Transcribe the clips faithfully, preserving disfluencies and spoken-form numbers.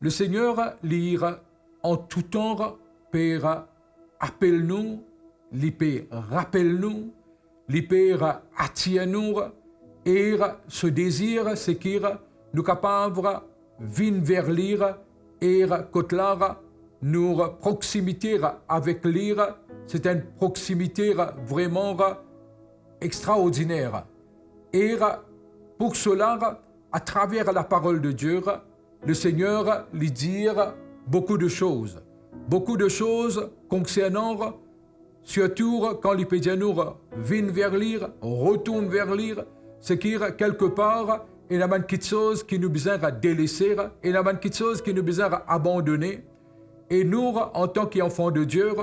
Lesegner, li an tou tan pe apel nou, li pe rapel nou, li pe atir nou, e so dezir se ki nou kapav vinn ver li, e kot la nou proximite avek li, se enn proximite vreman extraordiner. E pour cela, à travers la parole de Dieu, Lesegner li dir boukou de soz. Boukou de soz konsernan, sirtou kan li pe dir nou vinn ver li, retourn ver li, se ki kelkepar ena bann kiksoz ki nou bizin delese, ena bann kiksoz ki nou bizin abandone. E nou, antan ki anfan de Dieu,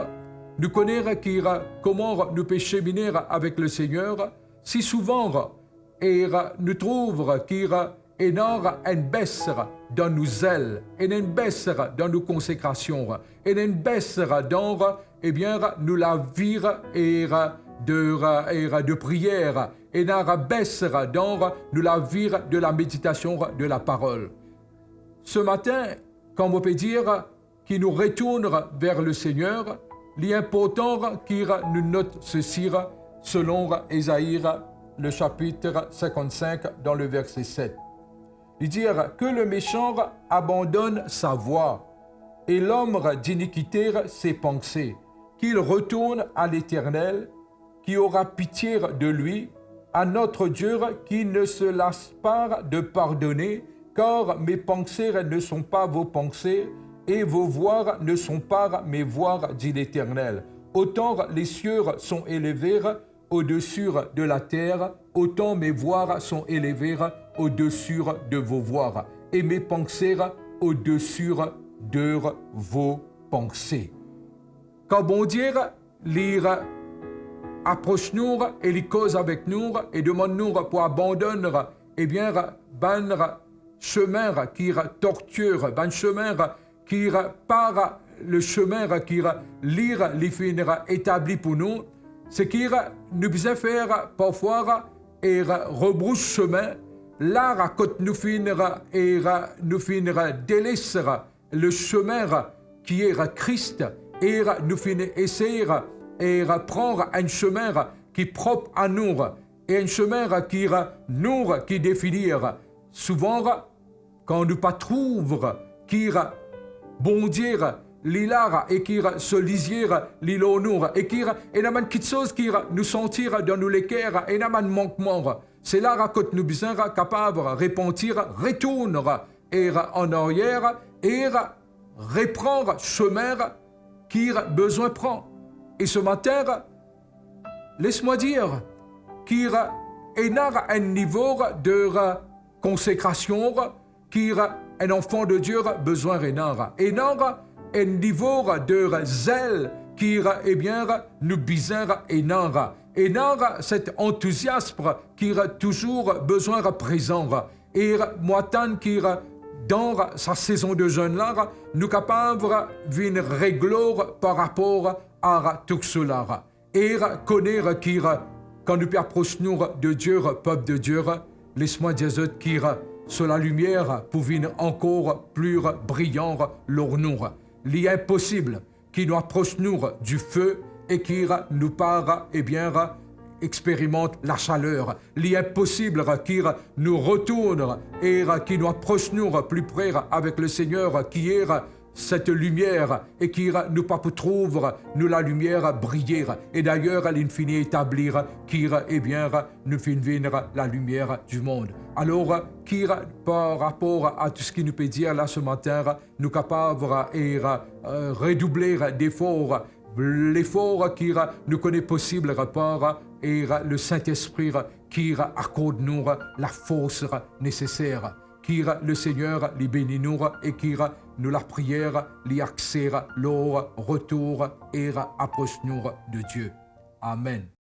nou kone ki kouma nou pe semine avek Lesegner. Si souvan, e nou trouv ki ena enn bes dan nou zel, ena enn bes dan nou konsekrasion, ena enn bes dan, ebien, nou lavi e de, e de priyer, ena bes dan nou lavi de la méditation de la parole. Ce matin, kan mo pe dir ki nou retourn ver Lesegner, li inportan ki nou not sesi selon Ezaïe, le chapitre cinquante-cinq, dans le verset sept. Li dir, que le méchant abandonne sa voie et l'homme d'iniquité ses pensées, qu'il retourne à l'Éternel, qui aura pitié de lui, à notre Dieu qui ne se lasse pas de pardonner, car mes pensées ne sont pas vos pensées, et vos voies ne sont pas mes voies, dit l'Éternel. Autant les cieux sont élevés au-dessus de la terre, autant mes voies sont élevées au-dessus de vos voies, et mes pensées au-dessus de vos pensées. Kan Bondie li apros nou e li koz avek nou e demann nou pou abandonn, ebien, bann semin ki tortie, bann semin ki pa le semin ki li, li finn etabli pou nou, se ki nou bizin fer parfwa e rebrous semin, la kot nou finn, e nou finn deles le semin ki e Kris, e nou finn esey e pran enn semin ki prop a nou, e enn semin ki nou ki defini. Souvan, kan nou pa trouv ki Bondie li la e ki so lizie li lor nou, e ki ena bann kiksoz ki nou santi dan nou leker, ena bann mankman, se la kot nou bizin kapav repanti, retourn e an aryer e repran semin ki bizin pran. E ce matin, les mwa dir ki ena enn nivo de konsekrasion ki enn anfan de Dieu bizin ena. Ena enn nivo de zel ki, ebien, nou bizin ena. Ena set antouziasm ki touzour bizin prezan. E mo atann ki dan sa sezon de zenn la, nou kapav vinn regle par rapor a tou sela. E kone ki kan nou pe apros nou de Dieu, pep de Dieu, les mwa dir zot ki so lalimier pou vinn ankor pli briyan lor nou. Li inposib ki nou apros nou dife e ki nou pa, ebien, experimant lasaler. Li inposib ki nou retourn e ki nou apros nou pli pre avek Lesegner, ki e set limier, e ki nou pa pou trouv nou lalimier briye. E dayer, li finn fini etabli ki, ebien, nou finn vinn lalimier dimond. Alor, ki par rapor a tou seki nou pe dir la ce matin, nou kapav, e, e, redouble defor, lefor ki nou kone posib par, e, le Saint-Esprit ki akord nou lafors neseser. Ki Lesegner li beni nou e ki nou lapriyer li akse lor retour e apros nou de Dieu. Amen.